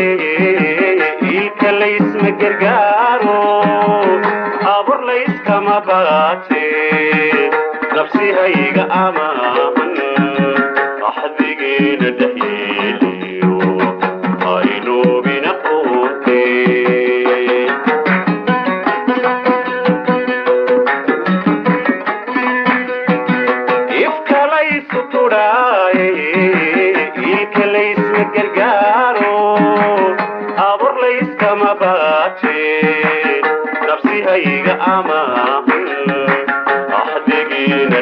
Tudhaaye, ilka laysma gargaaro, abor layskama baate, nafsihayga amaahan axdigeena dhexyeeliyo aynoobina qoonte. Ifka laysu tudhaaye, ilka laysma gargaaro, abor layskama baate, nafsihayga amaahan axdigeena